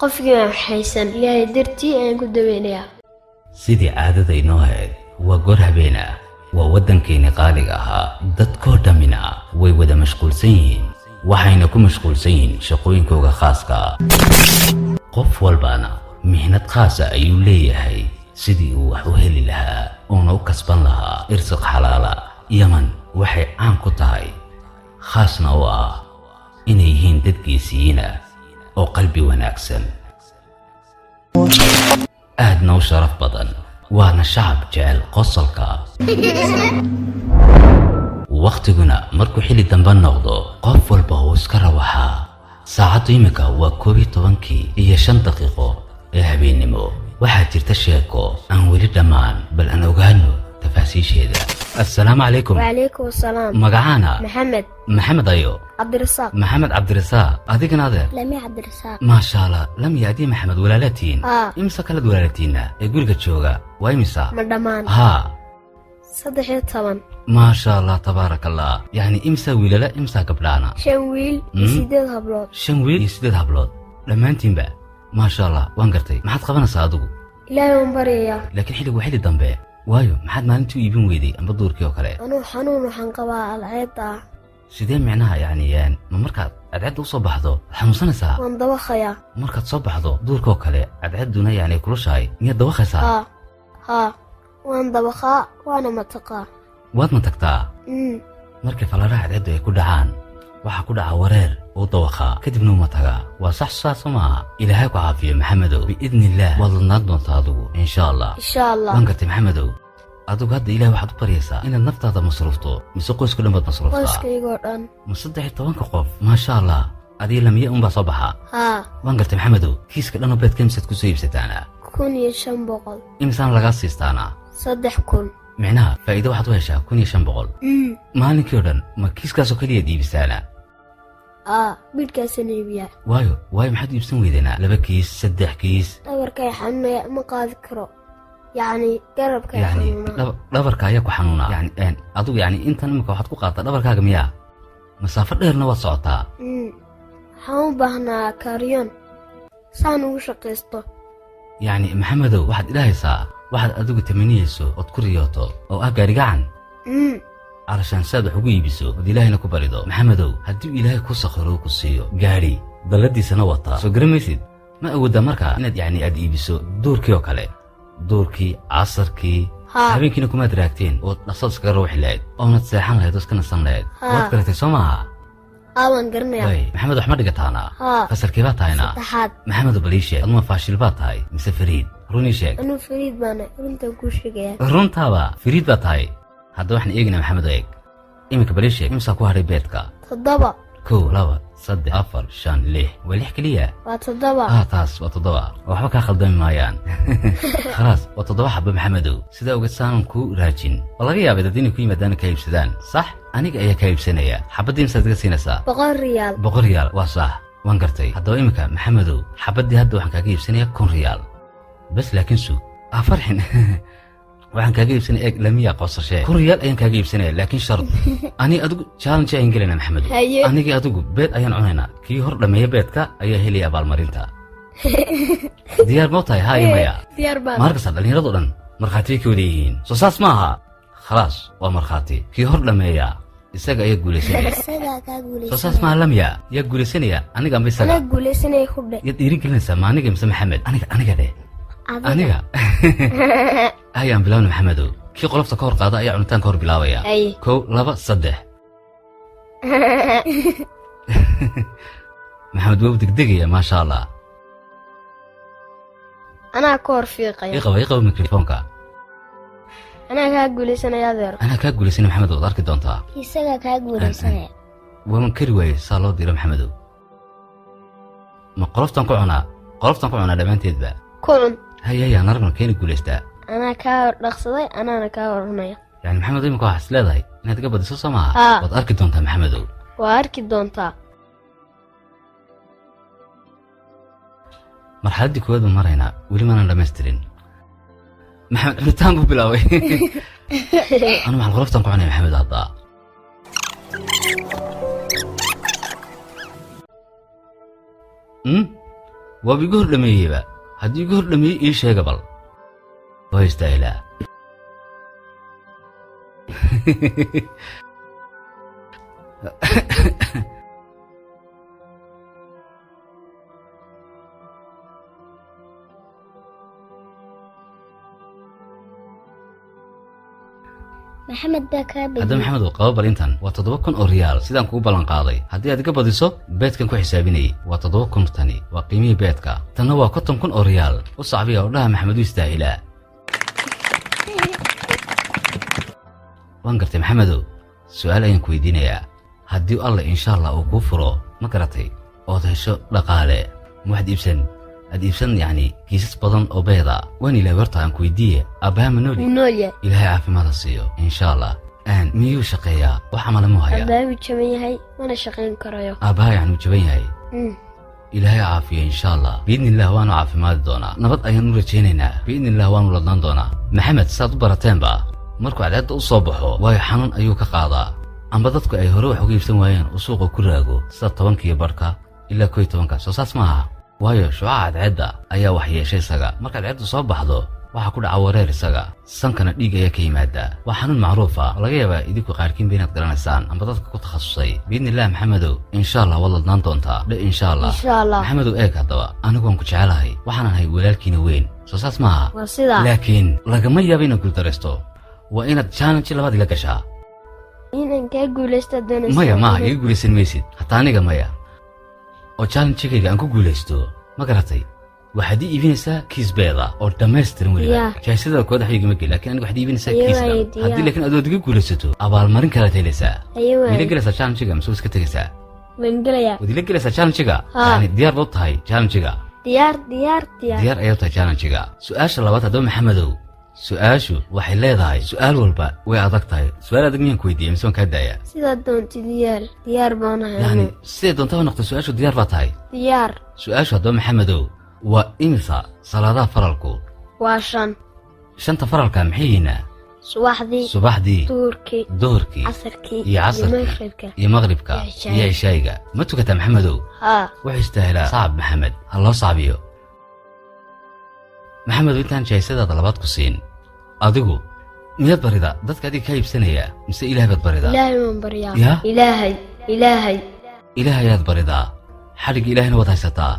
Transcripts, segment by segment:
Qofkii aan haysan, Ilaahay dartii ayaan ku daweynayaa. Sidii caadada inoo ahayd, waa goor habeen ah, waa waddankeeni qaaliga ahaa. Dadkoo dhammina way wada mashquulsan yihiin, waxayna ku mashquulsan yihiin shaqooyinkooga khaaska ah. Qof walbana mihnad khaasa ayuu leeyahay sidii uu wax u heli lahaa uuna u kasban lahaa irsiq xalaala. Yaman waxay caan ku tahay, khaasna u ah, inay yihiin dad geesiyiin ah oo qalbi wanaagsan, aadna u sharaf badan, waana shacab jecel qosolka. Wakhtiguna markuu xilli dambe noqdo, qof walba uu iska rawaxaa. Saacaddu iminka waa 11:05 ee habeennimo. Waxaa jirta sheeko aan weli dhammaan, bal aan ogaano tafaasiisheeda. Assalaamu calaykum. Wacalaykum asalaam. Magacaana? Maxamed. Maxamed ayo? Cabdirasaaq. Maxamed Cabdirasaaq. Adigana, adeer? Lami Cabdirasaaq. Maasha Allah. Lamya, adii Maxamed walaalaatihiin? Haa. Imisa kalead walaalatiinna ee guriga jooga? Waa imisa? Ma dhammaan? Haa. 13. Maasha Allah, tabaaraka Allah. Yacni imisa wiilala, imisa gabdhaana? Shan wiil iyo sideed hablood. Shan wiil iyo sideed hablood dhammaantiinba, maasha Allah. Waan gartay. Maxaad qabanaysaa adigu? Ilaahay waan baryayaa. Laakiin xilligu waa xilli dambe. Waayo, maxaad maalintii u iibin weyday amba duurkii oo kale? Anuu xanuun waxaan qabaa alceedda ah. Sidee micnaha? Yacni ma markaad cadceedda u soo baxdo waad xanuunsanaysaa? Waan dabakhayaa. Markaad soo baxdo duurka oo kale, cadceedduna yacni kulushahay, miyaad dabaqaysaa? Haa haa, waan dabakhaa, waana mataqaa. Waad ma tagtaa? Markay falaraha cadceeddu ay ku dhacaan, waxaa ku dhaca wareer, uu dawaqaa, kadibna uma tagaa. Waa sax, saas soo maaha? Ilaahay ku caafiyo, Maxamedow. Biidni Illaah waad ladnaan doontaa adigu, insha Allah. Insha Allah. Waan gartay, Maxamedow. Adigu hadda Ilahay waxaad u baryaysaa inaad naftaada masruufto mise qoyska dhan baad masruuftaa? Qoyskaygoo dhan. Ma 13-ka qof? Maasha Allah. Adiga Lamiye unbaa soo baxaa? Haa. Waan gartay, Maxamedow. Kiiska dhanoo beedka imisaad kusoo iibsataana? 1500. Imisaan lagaa siistaana? 3000. Micnaha faa'iido waxaad u heshaa 1500. Maalinkii oo dhan ma kiiskaasoo keliyaad iibisaana? Aa, bidhkaasaan iibiyaa. Waayo, waayo, maxaad u iibsan weydanaa laba kiis, saddex kiis? Dhabarkay xanuunaya, ma qaadi karo, yacni garabkay yacni xanuunaa. Dhabarka ayaa ku xanuunaa? Yani adigu yani intan imika waxaad ku qaadtaa dhabarkaaga miyaa? Masaafo dheerna waad socotaa. Waxaan u baahnaa kaaryoon saan ugu shaqaysto. Yacni Maxamedow, waxaad idhahaysaa waxaad adigu tamaniyeyso ood ku riyooto oo ah gaarigacan calashaan saad wax ugu iibiso ood Ilaahayna ku barido. Maxamedow, haddii Ilaahay ku sakhiro, ku siiyo gaadhi dalladiisana wataa, soo garamaysid, ma awooddaa markaa inaad yacni aad iibiso duurkii oo kale, duurkii, casarkii? Haa. Habeenkiina kumaad raagteen ood dhaqsaad iskaga rawxi lahayd, oonad seexan lahayd oo iska nasan lahayd? Haa. Waad garatay, soo maaha? Aa, waan garanayaa. Way, Maxamed, wax ma dhigataana? Haa. Fasalkii baa tahayna? Saddexaad. Maxamedow, bal ii sheeg, aduma faashil baa tahay mise fariid? Run ii sheeg. Anuu fariid baana, runtaan kuu sheegayaa. Runtaaba fariid baa tahay. Hadda waxaan eegaynaa, Maxamed, eeg iminka, bal ii sheeg imisaa ku hadhay beedka? 7. Kow, laba, saddex, afar, shan, lix. Waa lix keliya. Waa 7. Ah, taas waa 7, waxba kaa khaldami maayaan. Khalaas, waa 7 xaba, Maxamedow. Sidaa ogeed saanan kuu raajin. Waa laga yaabay dad inay ku yimaadaan, kaa iibsadaan, sax? Aniga ayaa kaa iibsanaya. Xabaddii imisaad iga siinaysaa? 100 riyaal. 100 riyaal, waa sax. Waan gartay. Haddaba iminka, Maxamedow, xabaddii hadda waxaan kaaga iibsanayaa 1000 riyaal bas, laakiin sug, ah farxin. Waxaan kaaga iibsanaya, eeg Lamiya qoosashee, 1000 riyaal ayaan kaaga iibsanaya, laakiin shard ani adigu challenge ayaan gelaynaa, Maxamedow. Haye. Anigii adigu beed ayaan cunaynaa. Kii hor dhammeeya beedka ayaa helaya abaalmarinta. Diyaar moo tahay, haa iyo maya? Diyaar baan. Maarkasta dhallinyarado dhan markhaatiyay ka wada yihiin, soo saas ma aha? Khalaas, waa markhaati. Kii hor dhammeeya isaga ayaa guulaysanaya. Isagaa kaa Soo saas guulaysanaya. maaha, Lamya? Yaa guulaysanaya, aniga amba isaga? Anaa guulaysanaya ku dhe. Yaad dhiiri gelinaysaa, ma aniga mise Maxamed? Aniga, aniga dheh. Adiga. Aniga ayaan bilaabna. Maxamedow, kii qolofta ka hor qaada ayaa cunitaan ka hor bilaabaya. Haye. Kow, laba, saddex. Maxamed waa u degdegaya, maasha Allah. Anaa ka hor fiiqaya. Iqaba, iqaba mikrofoonka. Anaa kaa guulaysanaya, adeer. Anaa kaa guulaysanaya, Maxamed, waad arki doontaa. Isagaa kaa guulaysanaya. Waaman kari waaye saa loo diro. Maxamedow, ma qoloftan ku cunaa? Qoloftan ku cunaa dhammaanteedba. Ku cun. Hay hay, aan aragno keeni guulaystaa. Anaa kaa hor dhaqsaday, anaana kaa hor cunaya. Yani Maxamed, imika waxaa is leedahay inaad iga badiso, soo maaha? Haa. Waad arki doontaa, Maxamedow. Waa arki doontaa. Marxaladdii koowaad baan maraynaa, weli maanan dhammaystirin. Maxamed cunitaan buu bilaabay. Anu maxal qoloftan ku cunaya, Maxamed, haddaa. Waaba igu hor dhameeyeyba. Haddii igu hor dhameeyey, ii sheega bal. Waa istaahilaa. Maxamed baa kaa Hadda badiyey. Maxamedow, qaba bal intan. Waa 7,000 oo riyaal, sidaan kugu ballan qaaday. Haddii aad iga badiso, beedkan ku xisaabinayay waa 7,000. Tani waa qiimihii beedka, tanna waa 50,000 oo riyaal. U sacbiya oo dhaha, Maxamed u istaahilaa. Waan gartay. Maxamedow, su'aal ayaan ku weydiinayaa. Haddii Alla insha Allah uu kuu furo, ma garatay, ood hesho dhaqaale, ma waxaad iibsan, aad iibsan yacni kiisas badan oo beeda? Waan ilaahay. Horta aan ku weydiiye, aabbaha ma nooli? Wuu nool yahay. Ilaahay caafimaad ha siiyo insha Allah. Aan miyuu shaqeeyaa? Wax camala muu hayaa? Aabbaha wuu jaban yahay, mana shaqayn karayo. Aabbaha yacni wuu jaban yahay? Mm. Ilaahay caafiyo insha Allah. Biidni illah waanu caafimaadi doonaa. Nabad ayaan u rajaynaynaa. Biidni illah waanu ladnaan doonaa. Maxamed, saad u barateenba, markuu cadceedda u soo baxo, waayo xanuun ayuu ka qaadaa, amba dadku ay hore wax uga iibsan waayeen uu suuqa ku raago, sida 10-ka iyo barhka ilaa 11-ka. Soo saas maaha? Waayo shucaca cadceedda ayaa wax yeeshay isaga. Marka cadceeddu soo baxdo, waxaa ku dhaca wareer isaga, sankana dhiig ayaa ka yimaada. Waa xanuun macruuf ah oo laga yaabaa idinku qaarkiinba inaad garanaysaan, amba dadka ku takhasusay. Biidni illah, Maxamedow, insha Allah waad ladnaan doontaa. Dhe insha Allah. Insha Allah. Maxamedow, eeg haddaba, anigu waan ku jecelahay, waxaan ahay walaalkiina weyn. Soo saas maaha? Waa sidaa. Laakiin lagama yaabo inaad guuldaraysto. Waa inaad challenge labaad ila gashaa. Inaan kaa guulaysta doonaysa? Maya, maaha, iga guulaysan maysid hataa aniga. Maya, oo challenge-gayga aan ku guulaysto, ma garatay, waxaad ii iibinaysaa kiis beeda oo dhammaystiran weliba. Jaayisada kooda waxba igama geli, laakiin aniga waxaad iibinaysaa Iyo kiis dhan. waaye, diyaar. Haddii laakiin adood iga guulaysato, abaalmarin kalaad helaysaa. Haye. Mila Waaye. gelaysaa challenge-ga mise waad iska tegaysaa? Waan gelayaa. Waad ila gelaysaa challenge-ga? Haa. Yani diyaar baad u tahay challenge-ga? Diyaar, diyaar, diyaar. Diyaar ayaa u tahay challenge-ga. Su-aasha labaad haddaba, Maxamedow, su-aashu waxay leedahay, su-aal walba way adag tahay. Su-aal adag miyaan ku weydiiyey mise waan kaa daayaa? Sidaad doontid yaal, diyaar baan ahay. Yani anigu. Siday doontaba noqto, su-aashu diyaar baa tahay? Diyaar. Su-aashu haddaba, Maxamedow, waa imisa salaadaha faralku? Waa shan. Shanta faralka maxay yihiinaa? Subaxdii, Subaxdii, duhurkii, duhurkii, casarkii, iyo casarkii, maqribka, iyo maqribka, iyo cishaayiga. Iyo cishaayiga. Ma tukataa, Maxamedow? Haa. Wuxuu istaahilaa sacab. Maxamed ha loo sacbiyo. Maxamedow, intaan jaysadaada labaad ku siin, adigu miyaad barida dadka adiga kaa iibsanaya mise Ilaah baad baridaa? Ilaahay waan baryaa. Yaa? Ilaahay, Ilaahay. Ilaah ayaad baridaa, xadhigga Ilaahayna waad haysataa.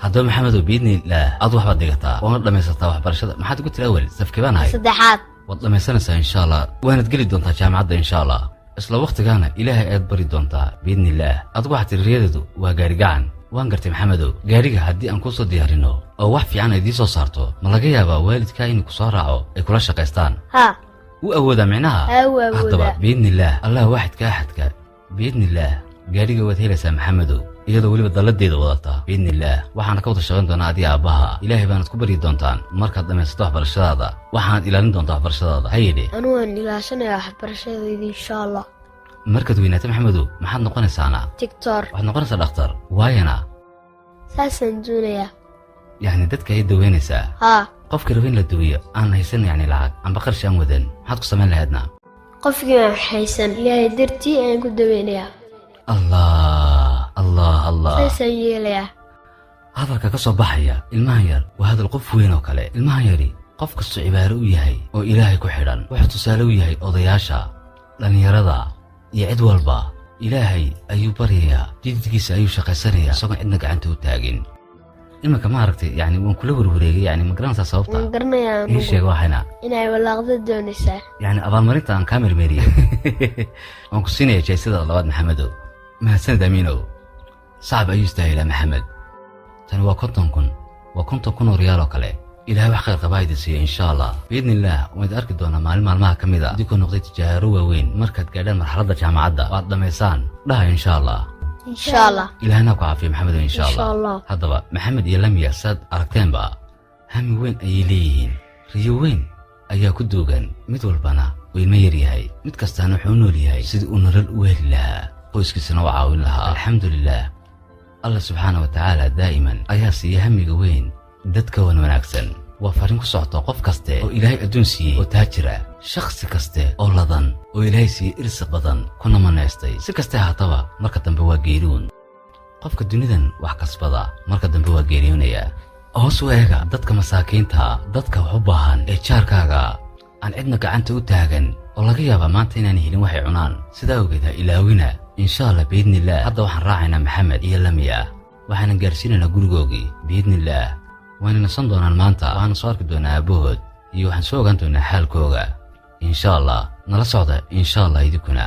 Haddaba Maxamedow, biidni illaah aad waxbaad dhigataa waana dhammaysataa waxbarashada. Maxaad ugu tiri awel? Safkee baan ahay? Saddexaad. Waad dhammaysanaysaa insha Allah, waanad geli doontaa jaamacadda insha Allah. Isla wakhtigaana Ilaahay ayaad bari doontaa biidni illaah. Adigu waxaad tiri riyadeedu waa gaari gacan. Waan gartay. Maxamedow, gaariga haddii aan kuu soo diyaarino oo wax fiican ay idiin soo saarto, ma laga yaabaa waalidkaa inuu ku soo raaco, ay kula shaqaystaan? Haa. U awoodaa micnaha? Haa, wuu Haddaba awoodaa. biidni illaah, Allah waaxidka axadka, biidni illaah gaariga waad helaysaa, Maxamedow, iyadoo weliba dalladeeda wadataa biidni illaah. Waxaana ka wada shaqayn doonaa adiga aabbaha. Ilaahay baanad ku baryi doontaan markaad dhammaysato waxbarashadaada. Waxaanad ilaalin doontaa waxbarashadaada, ha yidhi. Anigu waan ilaashanayaa waxbarashadayda insha Allah. Markaad weynaato, Maxamedow, maxaad noqonaysaana? Doctor. Waxaad noqonaysaa dhakhtar? Waayana? Saasaan doonayaa. Yacni dadka ayaad daweynaysaa? Haa. Qofka raba in la daweeyo, aan haysan yacni lacag amba qarash aan wadan, maxaad ku samayn lahaydna? Qofkii aan haysan, Ilaahay dartii ayaan ku daweynayaa. Allah, Allah, Allah! Saasaan yeelayaa. Hadalka ka soo baxaya ilmahan yar waa hadal qof weyn oo kale. Ilmahan yari qof kastuu cibaaro u yahay oo Ilaahay ku xidhan. Wuxuu tusaale u yahay odayaasha, dhallinyarada iyo cid walba. Ilaahay ayuu baryayaa, jididkiisa ayuu shaqaysanayaa, isagoon cidna gacanta u taagin. Iminka ma aragtay, yacni waan kula warwareegay, yacni ma garanaysaa sababta? Waan garanayaa. Ii Anigu sheeg waxayna. Inay walaaqda doonaysaa. Yacni abaalmarinta aan kaa mermeriyey waan ku siinaya jaysada labaad. Maxamedow, mahadsanid. Amiinow, sacab ayuu istaahilaa Maxamed. Tani waa 50,000, waa 50,000 oo riyaal oo kale. Ilaahay wax khayr qabaa idin siiya insha Allah. Biidni illaah waan idin arki doonaa maalin maalmaha ka mid a, idinkoo noqday tijaaro waaweyn markaad gaadhaan marxaladda jaamacadda oo aad dhammaysaan. Dhaha insha Allah. Insha Allah. Ilaahna ku caafiyo, Maxamedow, insha Insha Allah. Allah. Haddaba Maxamed iyo Lamya, saad aragteenba, hami weyn ayay leeyihiin, riyo weyn ayaa ku duugan. Mid walbana uu ilmo yar yahay, mid kastaana wuxuu u nool yahay sidii uu nolol u heli lahaa, qoyskiisana u caawin lahaa. Alxamdulilah, Allah subxaana wa tacaala daa'iman ayaa siiya hamiga weyn dadka wan wanaagsan. Waa farriin ku socota qof kaste oo Ilaahay adduun siiyey oo taajira, shakhsi kaste oo ladan oo Ilaahay siiyey irsiq badan kuna manaystay. Si kaste haataba, marka dambe waa geeriun. Qofka dunidan wax kasbada marka dambe waa geeriyoonayaa. Hoos u eega dadka masaakiinta, dadka wax u baahan ee jaarkaaga aan cidna gacanta u taagan oo laga yaabaa maanta inaan helin waxay cunaan. Sidaa awgeed ha ilaawina, insha Allah, biidnillaah. Hadda waxaan raacaynaa Maxamed iyo Lamiya, waxaanan gaarsiinaynaa gurigoogii biidnillaah. Wayna nasan doonaan maanta, waxaana soo arki doonaa aabbahood iyo waxaan soo ogaan doonaa xaalkooga, insha Allah. Nala socda, insha Allah, idinkuna.